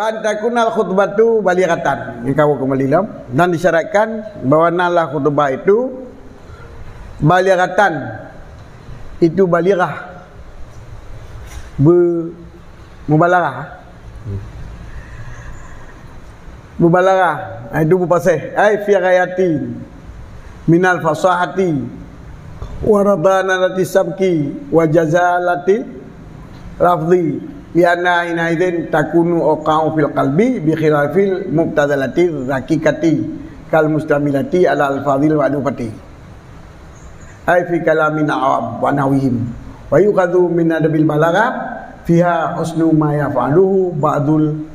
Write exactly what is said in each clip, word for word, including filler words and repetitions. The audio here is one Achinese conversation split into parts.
An takunal khutbatu balighatan. Nyang ka kembali lom. Dan disyaratkan bahwa nalah khutbah itu balighatan. Itu balighah. Be-, mubalaghah. Mubalaghah. Ah, itu beupaséh. Ai fi ghayatin minal fasahati wa radhanati sabki wa jazalati lafzi, lianna hina idzin takunu auqa'u fil qalbi bi khilafil mubtadhalati raqiqati kal mustamilati ala alfazil ma'dufati. Ai fi kalamin awam wa nahwihim. Wa yukhadhu min adabil balagha fiha husnu ma yaf'aluhu ba'dul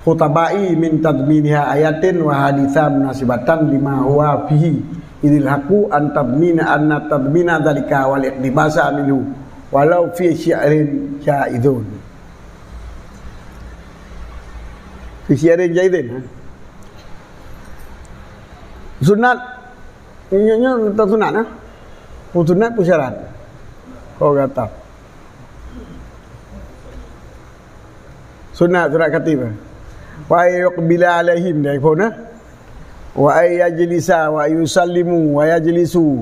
khutaba'i min tadminiha ayatin wa haditha munasibatan lima huwa fihi. Idil haqqu an tadmina, anna tadmina dzalika wal iqtibasa minhu walau fi syi'rin jaizun. Fi syi'rin jaizin, ha? Sunat, nyo, nyo, teusunat, ha? Pun sunat, pun syarat. Oh, kata. Sunat, sunat khatib, ha? Wa yuqbila alaihim, dah, iphon, ha? Wa ay yajlisa wa yusallimu wa yajlisu.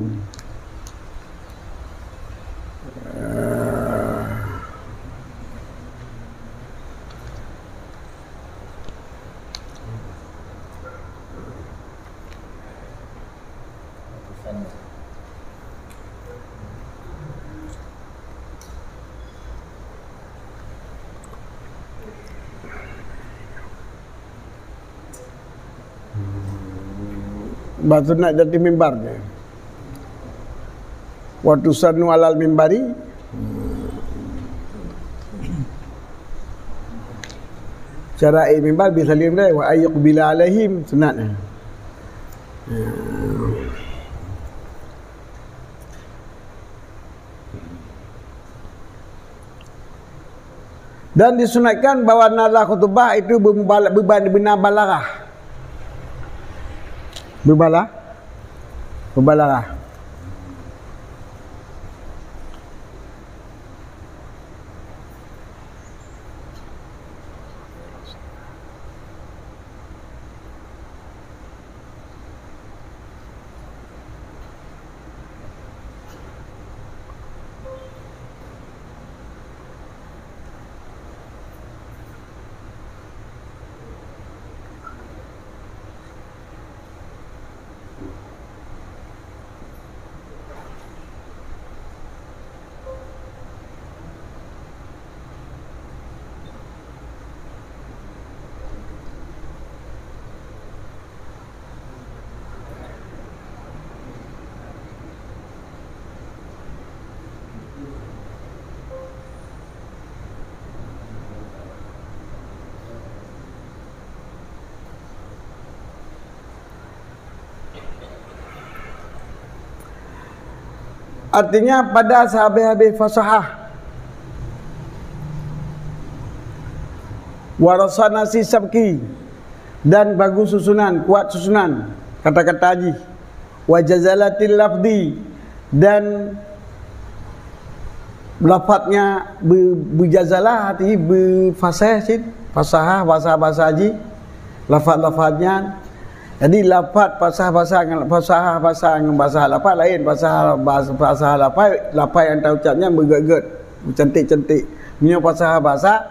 Bah sunat di atas mimbar je. Wa tusannu alal mimbari. Cara eh mimbar bisa lima deh. Wa ayyuqbila alaihim sunat. Dan disunatkan bahwa nalah khutbah itu beuba-, beuba-, beuna balaghah. Beubala-, beubalaghah. Artinya pada sehabis-habis fasahah. Wa rasanati sabki, dan bagus susunan, kuat susunan kata-kata jih. Wa jazalatil lafzi, dan lafaznya be-, beujazalah, arti beufasih cit, fasahah, basa-basa jih, lafaz-lafaznya. Jadi lafaz fasah-fasah ngon, fasahah basa ngon basa lafaz laén, fasahah bas-, fasahah lafaz, lafaz nyang taucap nyan beugét-gét, cantik-cantik. Meunyoe fasahah basa,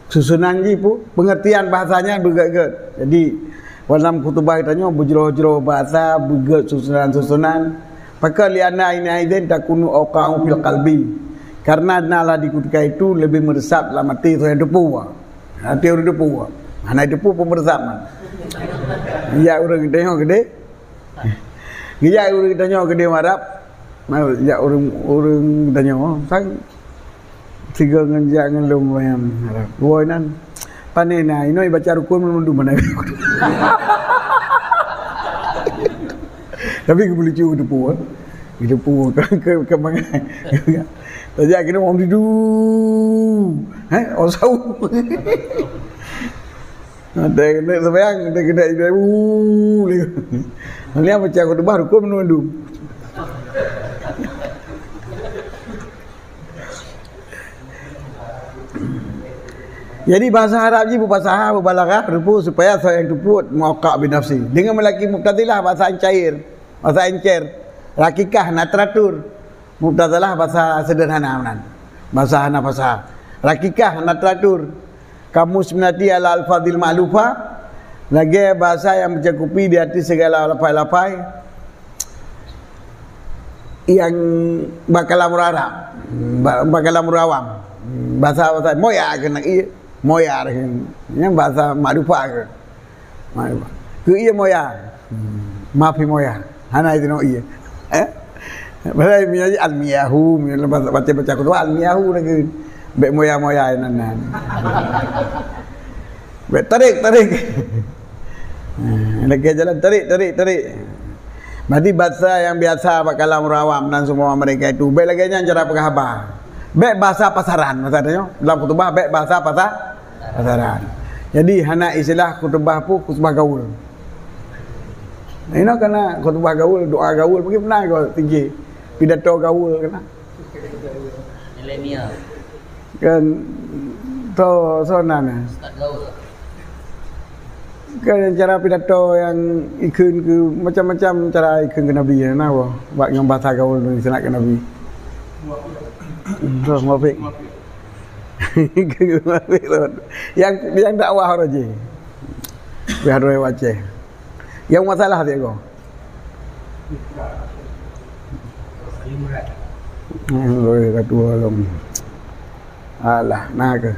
susunan jih pu-, peungeurtian bahasa nyan beugét-gét. Jadi, dalam khutubah geutanyoe beujroh-jroh bahasa, beugét susunan-susunan. Pakon lianna hina idzin takunu auqa'u fil qalbi. Karena nalah di kutika itu lebih meresap dalam hati ureuëng teupeue. Hati ureuëng teupeue. Hana teupeue pun meresap man. Ya ureuëng teupeue geude. Geujak ureuëng tanyoe keudeh Arab, jak ureuëng, ureuëng tanyoe, sang sigoe ngon jak ngon lôn ureuëng Arab. Woe nan, pane na, inoe baca rukun meunundum mana. Tapi geupeulicu geuteupeue, geuteupeue ke, ke, ke mangai. Tajak keunoe wong dudu. Heh, wong sawu. Ada kena sembahyang, ada kena ibadah. Uh, lé. Liang macam khutbah rukun meunundum. Jadi bahasa Arab jih beufasaha, beubalaghah, rupa supaya soe nyang tupot muwaqqaq' binafsi. Deungon meulaki Mu'tazilah bahasa encair, bahasa encer, rakikah, na teratur. Mu'tazilah bahasa sederhana meunan. Bahasa hana fasaha. Rakikah, na teratur. Kamus minati ala alfadil ma'lufa, lagée bahasa nyang meucakupi di ateueh segala lafai-lafai nyang bak kalam ureuëng Arab, ba-, bak kalam ureuëng awam. Bahasa-bahasa moya keunan, iya, moya keunan. Nyang bahasa ma'lufa keunan. Keu ié moya. Hmm. Mafi moya. Hana itu no ié. Eh? Padahai meunyoe almiyahu, meunyoe baca, baca khutbah almiyahu lagi. Bek moya-moya nan nan. Bek tarik, tarik. Hmm, lagi jalan tarik, tarik, tarik. Berarti bahasa nyang biasa bak kalam ureuëng awam dan semua mereka itu. Bek lagée nyan cara peugah haba. Bek bahasa pasaran, maksudnya. Dalam khutbah bek bahasa pasar Pasaran. Jadi hana istilah khutbah pu, khutbah gaul. Inoe kana khutbah gaul, doa gaul, bagi pernah kau tinggi pidato gaul kana. Milenial. Kan to sona na. Ustaz gaul. Kan cara pidato yang ikheun ke macam-macam cara ikheun ke Nabi ya, na boh. Bak ngon bahasa gaul ni senak ke Nabi. Terus Muafiq. Yang, yang dakwah orang je. Pihak dua Aceh. Yang masalah dia kau. Hmm, oi, ketua long. Alah, nah ke.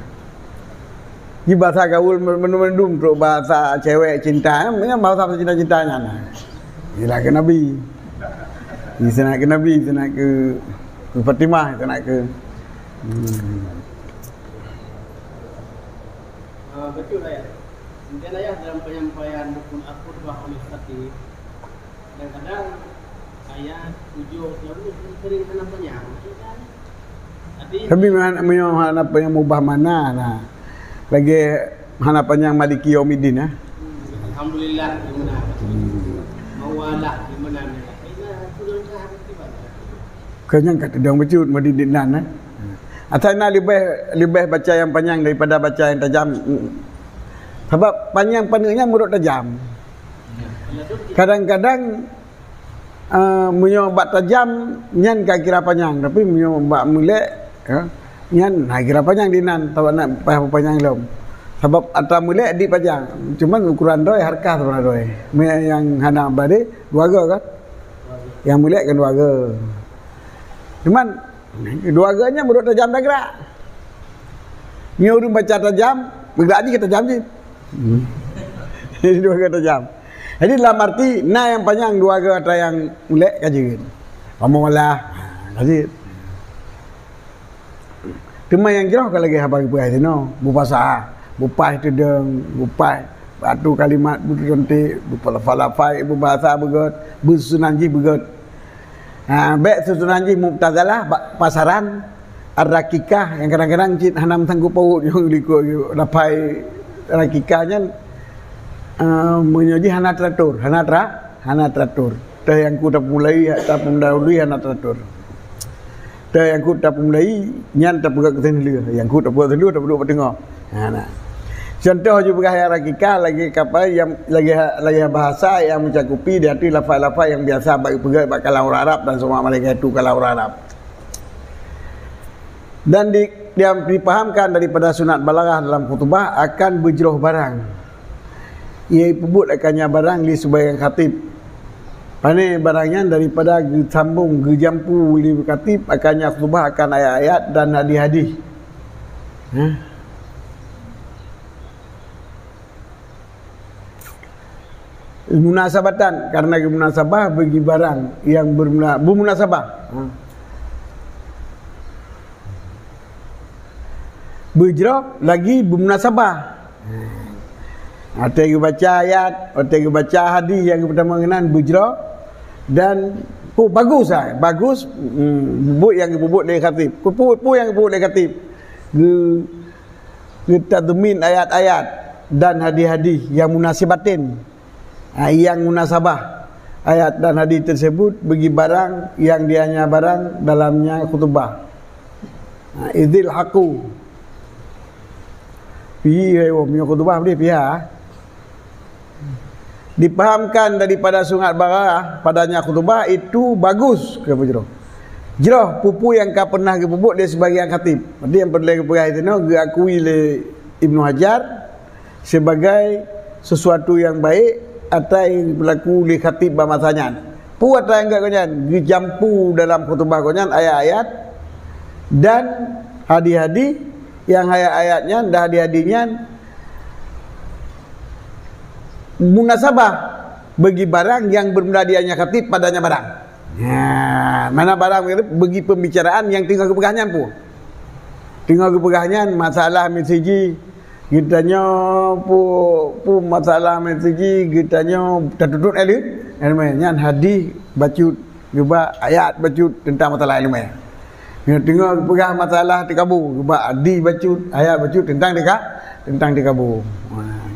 Di bahasa gaul mendum-mendum trok bahasa cewek cinta, eh, bahasa cinta-cinta nyan. Ialah ke Nabi. Di sana ke Nabi, sana ke, ke Fatimah, sana ke. Hmm. Ah, betul, Ayah. Mungkin Ayah dalam penyampaian rukun akhutbah oleh khatib, kadang-kadang ayat tujuh, lalu sering hana panyang. Tapi tapi memang, memang hana panyang mubah mana lah. Lagi hana panyang maliki yaumiddin, ah. Hmm, alhamdulillah, gimana? Hmm. Mawalah, gimana? Kena aku dah dah. Keu nyang ka teudong bacut meudidik nan, eh. Asai na leubeh, leubeh baca nyang panyang daripada baca nyang tajam. Sabab panyang paneuk nyan meurok tajam. Kadang-kadang, eh, meunyoe bak tajam nyan ka kira panyang, tapi meunyoe bak meulek, ya, nyan na kira panyang dinan, sabab na payah peupanyang lom. Sabab atra meulek di panyang, cuman ukuran droe hareuka sebenarnya droe. Meunyoe nyang hana badé dua go kan? Nyang meulek kan dua go. Cuman dua go nyan meurok tajam tagrak. Nyoe ureuëng baca tajam, gerak jih ka tajam jih. Hmm. Jadi dua go tajam. Jadi dalam arti na nyang panyang dua go atra nyang ulek ka jeuet. Kamoe malah, ha, ka jeuet. Teuma nyang jroh ka lagée haba geupeugah sinoe, beufasaha, beupaih teudong, beupaih batu kalimat, beuteunti, beufasaha, beubahasa beugét, beususunan jih beugét. Ha, bék susunan jih Mu'tazilah, ba-, pasaran, Ar-Rakikah, nyang kadang-kadang cit hana meusangkut paut nyang likot lafai Rakikah nyan, eh, meunyoe jih hana teratur, hana tera-, hana teratur. Teuh nyang ku tapumulai, tapumdahului hana teratur. Teuh nyang ku tapumulai, nyan tapeugah keu seuneulheueh. Nyang ku tapeugah seuneulheueh, tapeudok bak teungoh. Ha, nah. Contoh ju peugah nyang Rakikah lagi kapal nyang lagi ha-, lagi bahasa nyang meucakupi di ateueh lafai-lafai nyang biasa bak peugah bak kalam ureuëng Arab dan semua malaikat itu kalam ureuëng Arab. Dan di, dia dipahamkan daripada sunat balaghah dalam khutbah akan beujroh barang. Ia peubuet akannya barang lé sebagian khatib. Pane barang nyan daripada geusambong, geujampu lé khatib akannya khutbah akan ayat-ayat dan hadis-hadis. Ha? Munasabatan, karena munasabah bagi barang yang bermula, bermunasabah. Ha. Beujroh lagi bermunasabah. Ha. Watée geubaca ayat, watée geubaca hadis nyang geupeutama keunan beujroh dan, oh, bagus, ah, bagus, hmm, buet nyang geubuet lé khatib. Peue, peue nyang geubuet lé khatib? Geu-, geutadmin ayat-ayat dan hadis-hadis nyang munasibatin. Ha, nyang munasabah ayat dan hadis tersebut bagi barang yang dianya barang dalamnya khutbah. Ha, idzil haqu. Pi, hai, oh, meunyoe khutubah boleh pihak. Dipahamkan daripada sunat balaghah padanya khutubah itu bagus, kata jroh. Jroh peue-peue nyang ka pernah geupeubuet lé sibagian khatib. Jadi nyang peureulée geupeugah itu nyoe geuakui lé Ibnu Hajar sebagai sesuatu yang baik atau yang berlaku lé khatib bak masa nyan. Peue atra nyang geuh nyan geujampu dalam khutubah geuh nyan ayat-ayat dan hadis-hadis, nyang ayat-ayat nyan dan hadis-hadis nyan munasabah bagi barang yang bermula dianya khatib padanya barang. Ha, mana barang bagi pembicaraan yang tinggal geupeugah nyan pun. Tinggal geupeugah nyan masalah meuseujid geutanyoe pu, pu masalah meuseujid geutanyoe tatutot ilmu. Ilmu nyan hadis bacut geuba ayat bacut tentang masalah ilmu. Nyoe teungoh geupeugah masalah teukabô, geuba hadis bacut, ayat bacut tentang teuka, tentang teukabô. Ha.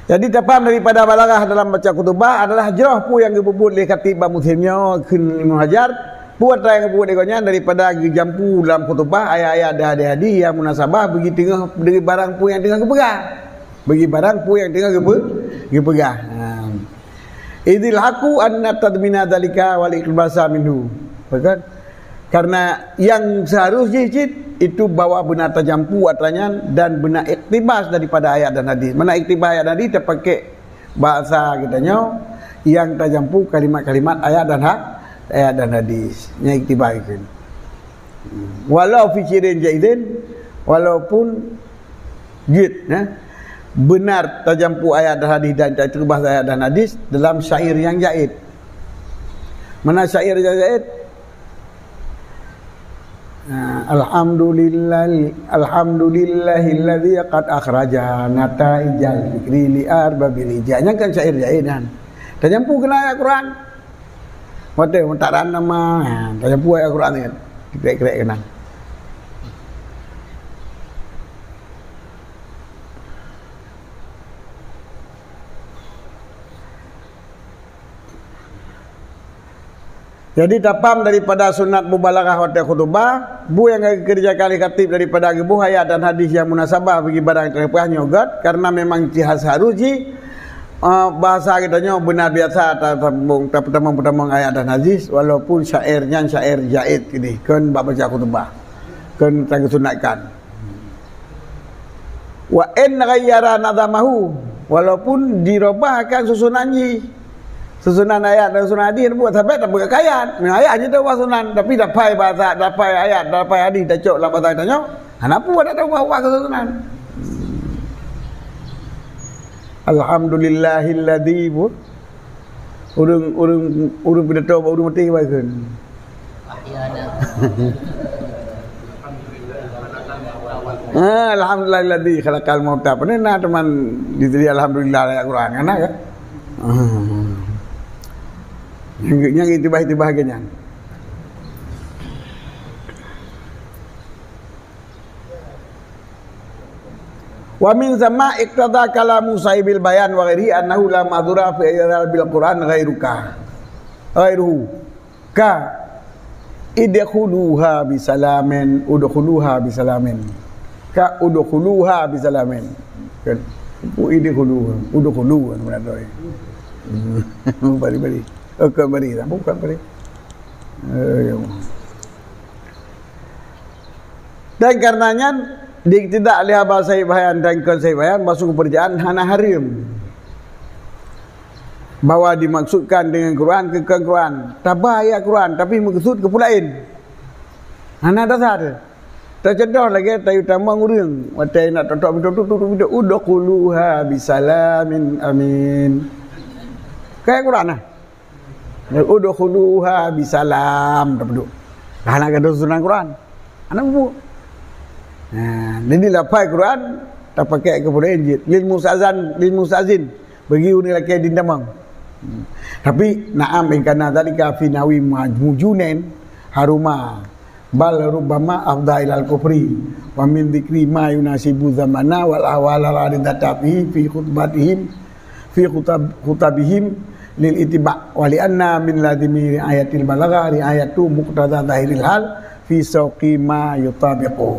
Jadi tapaham daripada balaghah dalam baca khutubah adalah jroh peue nyang geupeubuet lé khatib bak musém nyoe kheun Ibnu Hajar, peue atra nyang geupeubuet lé gobnyan daripada geujampu dalam khutubah ayat-ayat dan hadis-hadis nyang munasabah bagi teungoh, bagi barang peue nyang teungoh geupeugah. Bagi barang peue nyang teungoh geupeu, geupeugah. Ha. Idzil haqqu anna tadmina dzalika wal iqtibasa minhu. Bukan? Karena yang seharus jih cit itu bahwa beuna tajampu atra nyan dan beuna iktibas daripada ayat dan hadis. Mana iktibas ayat dan hadis tapaké bahasa geutanyoe yang tajampu kalimat-kalimat ayat dan ha-, ayat dan hadis. Nyan iktibas itu. Walau fi syi'rin jaizin, walaupun jeuet, eh, beuna tajampu ayat dan hadis dan takeubah ayat dan hadis dalam syair nyang jaiz. Mana syair nyang jaiz? Ah, alhamdulillah, alhamdulillahilladzi qad akhraja nataijal fikri li arbabil hijaz. Nyan kan syair jaiz nyan. Tajampu keunan ayat Quran. Watée meutakran nama, ha, tajampu ayat Quran nyan. Krek-krek keunan. Jadi tapaham daripada sunat mubalaghah watée khutubah, bu nyang geukeureujakan lé khatib daripada geuboh ayat dan hadis nyang munasabah bagi barang nyang teupeugah nyoe göt, karena memang ciri khas harus jih, eh, bahasa geutanyoe beuna biasa ta-, tapeutamong-tamong ayat dan hadis, walaupun syair nyan syair jaiz keudeh, kon bak baca khutubah, kon tageusunatkan. Wa in ghayyara nadhamahu, walaupun dirubah akan susunan jih. Susunan ayat dan susunan hadis buat sabe tapeugah ayat. Ngon ayat jih taubah susunan, tapi dapai bahasa, dapai ayat, dapai hadis tacok lam bahasa tanyoe. Hana peue dak taubah-ubah susunan. Alhamdulillahilladzi bu-, ureuëng, ureuëng, ureuëng pidato bak ureuëng maté baikon. Ah, alhamdulillahilladzi khalaqal mauta. Pane na teuma dibri alhamdulillah lam Quran, kan, kan? Ah. Nyang, nyang itibah-itibah lagée nyan. Wa min tsamma iqtada kalamu sahibil bayan wa ghairihi annahu la ma'dzura fi i'rabil Qur'an ghairuka. Ghairuhu. Ka idkhuluha bisalamin, udkhuluha bisalamin. Ka udkhuluha bisalamin. Kan? Udkhuluha, udkhulu kan beuna tu. Bari-bari. Oh, kon bari, bukan bari. Eh, ya. Dan karena nyan, diiktidak lé haba Said Bayan dan kon Said Bayan, bahwa sungguh peurjaan hana hareuem. Bahwa dimaksudkan dengan Quran keu kon Quran. Taba ayat Quran, tapi meukeusud keu peue laén. Hana dasar. Teucontoh lagée tayue tamong ureuëng, watée nak tok-tok pintoe, tok-tok pintoe, "Udkhuluha bisalamin amin." Ka ayat Quran nah. "Udkhuluha bisalam," tapeuduek. Hana gadôh susunan Quran. Hana bubu. Nah, jadi lafai Quran tapakai keu peue jih. Lil mustazan, lil mustazin. Bagi ureuëng lakée di tamong. Hmm. Tapi, na'am, in kana dzalika fi nahwi maj-, mujunin haruma. Bal rubbama afdha ilal kufri. Wa min dzikri ma yunasibu zamana wal ahwal al aridata fihi fi khutbatihim, fi khutab-, khutabihim lil ittiba'. Wa li anna min lazimi ri'ayatil balagha ri'ayatu muqtada zahiril hal fi sauqi ma yutabiqu.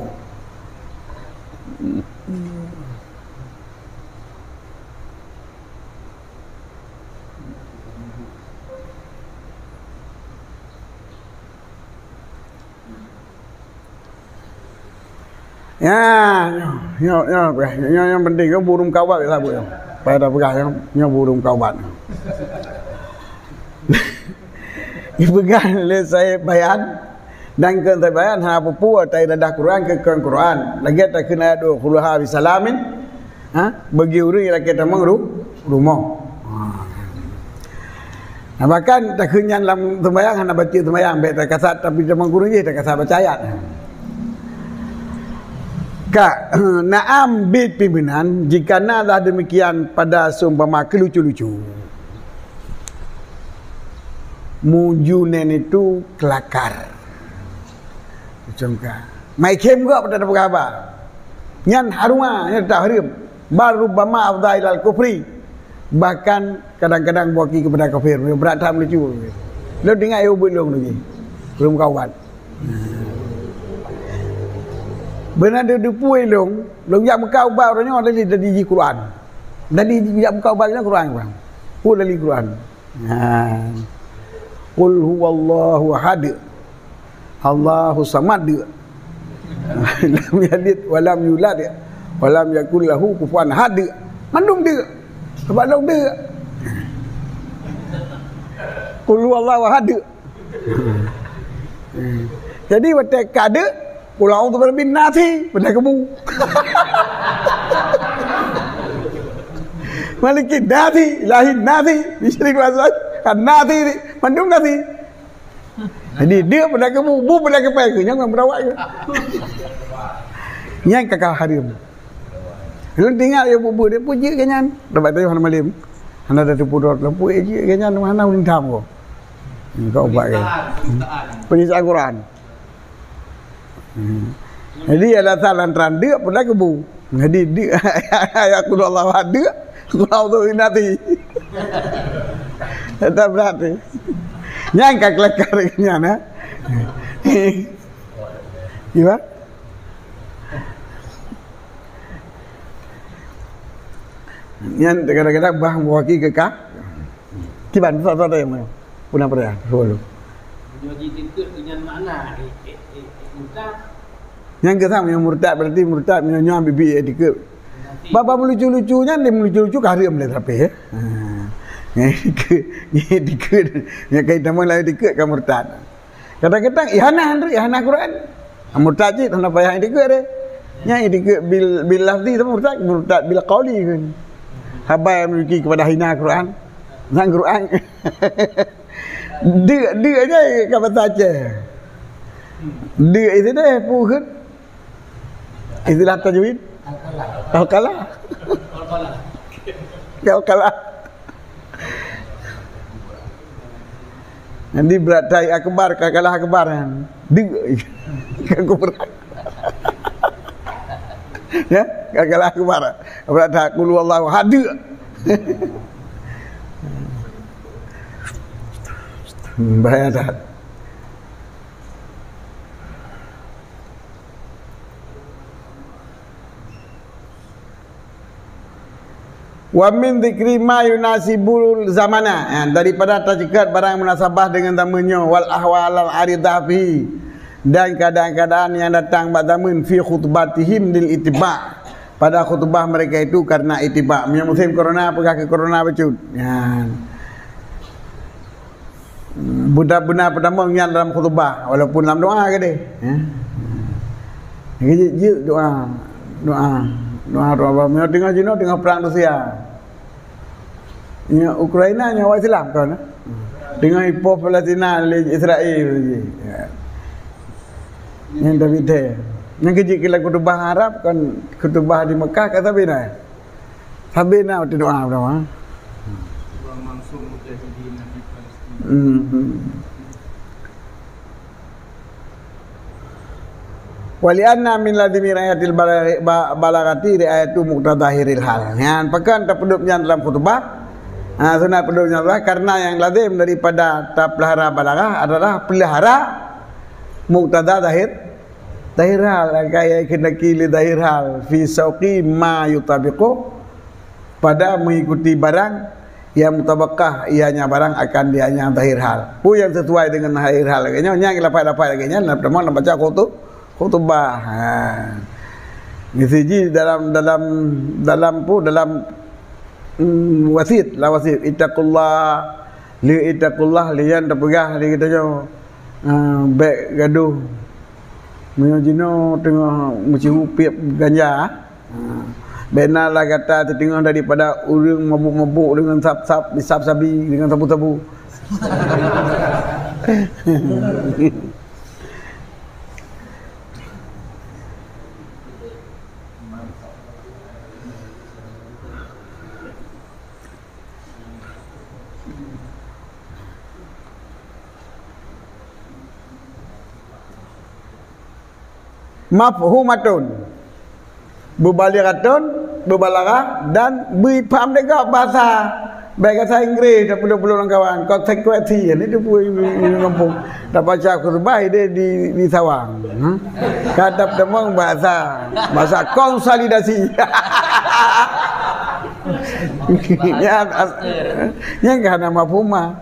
Hmm. Ya, nyoe, nyoe, nyoe, nyoe, nyoe nyang penting, nyoe burung kaubat saboh nyoe. Pada peugah nyoe, nyoe burung kaubat. Dipeugah lé Said Bayan, dan keu Said Bayan hana peue-peue, ta iradah Quran keu kon Quran. Lagèe takheun ayat dua, "Udkhuluha bisalamin." Ha? Bagi ureueng nyang lakèe tamong ru-, rumoh. Ha. Nah, bahkan takheun nyan lam sumbayang hana baca sumbayang, bèk takasat, tapi tamong gurèe jih takasat baca ayat. Ka, na'am, bit pimpinan, jika na lah demikian pada seumpama keu lucu-lucu. Mujunen itu kelakar. Macam ka. Mai khem gok pada peugah haba. Nyan haruma, nyan tak haram. Bal rubbama afdha ilal kufri. Bahkan kadang-kadang beuki kepada kafir. Brat that meulucu. Lôn teuingat yue buet lôn lagi. Belum kaubat. Beuna deuh deupui lôn, lôn jak meukat ubat uroe nyoe dari, dari ji Quran. Dari jak meukat ubat lôn Quran, Quran. Pun dari Quran. Ha. Qul huwallahu ahad. Allahu samad. Lam yalid wa lam yulad. Wa lam yakul lahu kufuwan ahad. Mandum deuk. Sebab lôn deuk. Qul huwallahu ahad. Jadi watèe ka deuk, qul a'udzu birabbin nas, pernah kamu. Malikin nas, ilahin nas, min syarril waswas, kan nas, mandum nas. Jadi deuk pernah kamu, bu pernah kapai, nyang memperawat ke. Nyang kakal haram. Lôn teuingat yue buet-buet, dia pun jeuet keu nyan. Dapat tayue hana malem. Hana ada teupeu droe, lôn pun jeuet keu nyan, hana ulôn tham ko. Hmm, ka ubat kan. Penyiksaan, penyiksaan. Penyiksaan Quran. Hmm. Jadi, alasan lantaran deuk pun dah kebu. Jadi, deuk, ya, qul huwallahu ahad, deuk, qul a'udzu birabbin nas. Tak berarti. Nyang ka kelakar nyan, ha? Iya? Nyan kadang-kadang bah mewakili kekah. Kiban, susah-susah tayang mana? Puna payah, sepuluh. Nyoe jiteukeut deungon makna, eh, eh, eh, eh, murtad. Nyang keusam nyang murtad, berarti murtad meunyoe nyoe bibi eh, dikeue. Nanti. Baba meulucu-lucu nyan, dia meulucu-lucu ka hareuem lé tapi, ya. Ha. Nyang dikeue, nyang dikeue, nyang kaitan lain dikeue ka murtad. Kadang-kadang ihanah, Andri, ihanah Quran. Murtad cit, hana payah dikeue deh. Nyang dikeue bil, bil lafzi tu murtad, murtad bil qauli kan. Haba yang memiliki kepada hina Quran. Sang Quran. Deuk, deuk aja ka bahasa Aceh. Deuk itu deh, pukul. Istilah tajwid. Qalqalah. Qalqalah. Jadi berat tai akbar, qalqalah akbar kan. Deuk. Akbar. Ya, qalqalah akbar. Berat tai qul huwallahu ahad. Bahaya dah. Wa min dzikri ma yunasibul zamana, ya, daripada taceukat barang munasabah dengan zaman nyoe, wal ahwalal aridah fi, dan keadaan-keadaan yang datang bak zaman, fi khutbatihim lil ittiba, pada khutbah mereka itu karena ittiba. Meunyoe musim corona, peugah keu corona bacut. Ya. Beuna-beuna peutamong nyan dalam khutubah, walaupun lam doa keudeh. Ya. Jeuet, jeuet doa. Doa. Doa, doa. Meunyoe teungoh jinoe teungoh prang Rusia. Nyoe Ukraina nyoe awak Islam kon. Teungoh ipoh Palestina lé Israel. Ya. Nyan David. Nyan keu jeuet keu khutubah Arab kon khutubah di Mekah ka sabe na. Sabe na watèe doa beutama. Hmm. Wa li anna min lazimi ri'ayatil balagha-, ba-, balaghati ri'ayatu muqtadha zahiril hal. Nyan pakon tapeudeup nyan dalam khutbah. Ha, sunat peudeup nyan adalah karena yang lazim daripada tapeulihara balaghah adalah peulihara muqtadha zahir Zahir hal, akan ia kehendaki lé zahir hal, fi sauqi ma yutabiqu, pada mengikuti barang yang mutabakah ianya barang akan dianya zahir hal. Peue nyang sesuai dengan zahir hal lagèe nyoe, nyang lapai-lapai lagèe nyan, teuma baca khutu-, khutubah. Ha. Misi jih dalam, dalam, dalam peue, dalam, mm, wasiet, la wasiet. Ittaqullah, lé ittaqullah, lé nyan tapeugah lé geutanyoe, ah, bèk gadoh. Meunyoe jinoe teungoh meusihu piep ganja, ah, bèk na lah gata teuteungoh daripada ureueng mabök-mabök deungon sab-sab, disab sabi, deungon sabu-sabu. Mafhumatun. Beubalighatun, beubalaghah, dan beuipaham lé gob bahasa. Bèk bahasa Inggréh, dan peuleuh-peuleuh lam kawan. Konsekuensi, ini tu pun di, di kampung. Dak baca khutbah, dia di, di Sawang. Hmm? Kadang teumong bahasa, bahasa konsolidasi. Nyan, nyan ka hana mafhumah.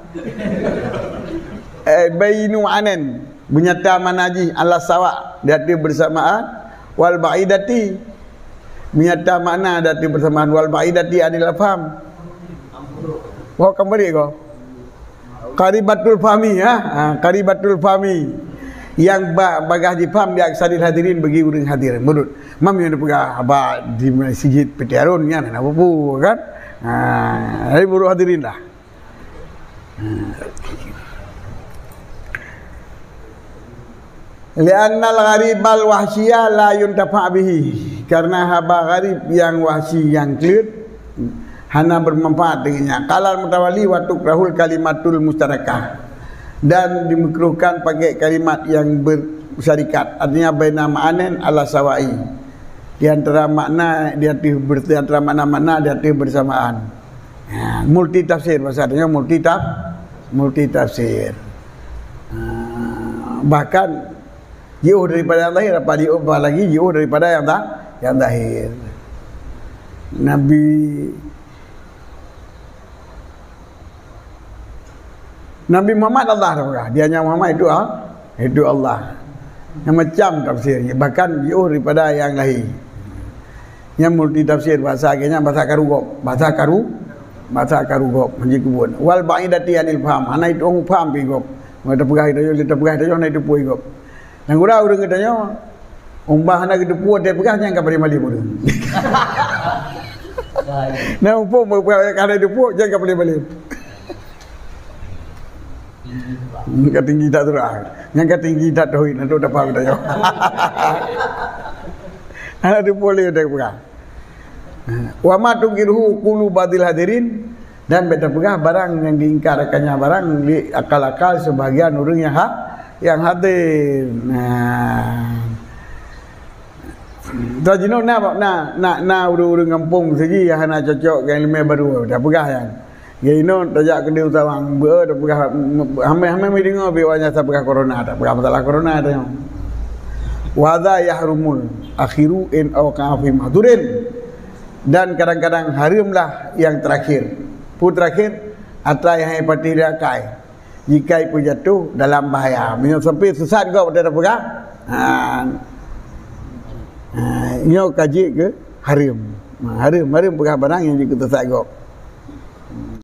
Eh, bainu anan. Beunyata makna jih ala sawa, di ateueh beursamaan, wal ba'idati. Beunyata makna di ateueh beursamaan, wal ba'idati anil afham. Wah, kembali ko. Qaribatul fahmi, ha? Ha, qaribatul fahmi. Nyang ba-, bagaih jipaham di aktsaril hadirin bagi ureueng hadir. Meunurot mam nyang dipeugah haba di Masjid Peuet Raya Harun nyan, hana peue-peue kan? Ha, jadi meunurot hadirin lah. Li'annal gharibal wahsyiya la yuntafa bihi, karena haba gharib nyang wahsyi nyang kleuet hana bermanfaat dengannya. Qalal mutawali wa tukrahul kalimatul mustarakah, dan dimakruhkan pakai kalimat yang bersyarikat, artinya baina ma'anin ala sawai, di antara makna, di ateueh ber-, di antara makna-makna di ateueh bersamaan. Ha, multi tafsir, bahasa Indonesia multi taf-, multi tafsir. Ha, bahkan jiôh daripada yang zahir, apa jiôh, apalagi jiôh daripada yang za-, yang zahir. Nabi, Nabi Muhammad Allah dah peugah, dia nyang Muhammad itu Allah. Itu Allah. Nyang macam tafsir, bahkan jiôh daripada nyang lahé. Nyang multi tafsir, bahasa geuhnyan bahasa karu gob, bahasa karu, bahasa karu gob, hanjeuet keubuet. Wal ba'idati anil faham, hana itu paham pi gob. Maka tapeugah itu, tapeugah itu, hana itu pui gob. Nyang gura ureueng geutanyoe, umbah hana geuteupeue, dia peugah nyang ka paléng malém ureueng. Nah, muphom peugah hana geuteupeue, nyang ka paléng malém. Nyang ka tinggi that surah. Nyang ka tinggi that tauhid, na tu dapat kita jawab. Hana teupeue lé dah peugah. Wa ma tungkiruhu qulu ba'dil hadirin, dan bèk tapeugah barang nyang diingkar akannya barang di akal-akal sebahagian ureueng nyang ha-, nyang hadir. Nah. Dah jinoe na, na, na, na ureueng-ureueng gampông sigi nyang hana cocok ngon ileumèe barô, tapeugah nyan. Geuinong tajak keudéh u Tawang, beu tapeugah, hamé-hamé meudeungoe beu awaknyan tapeugah corona, tapeugah masalah corona tanyoe. Wa dza yahrumul akhiru in awqa'a fi mahdurin. Dan kadang-kadang hareuem lah nyang teurakhir. Peue teurakhir? Atra nyang hai patéh di akai. Jika ipeujatoh dalam bahaya. Meunyoe sampai sesat gob watèe tapeugah, ha, ha, nyoe ka jeuet keu hareuem. Ha, hareuem, hareuem peugah barang nyang jeuet keu sesat gob.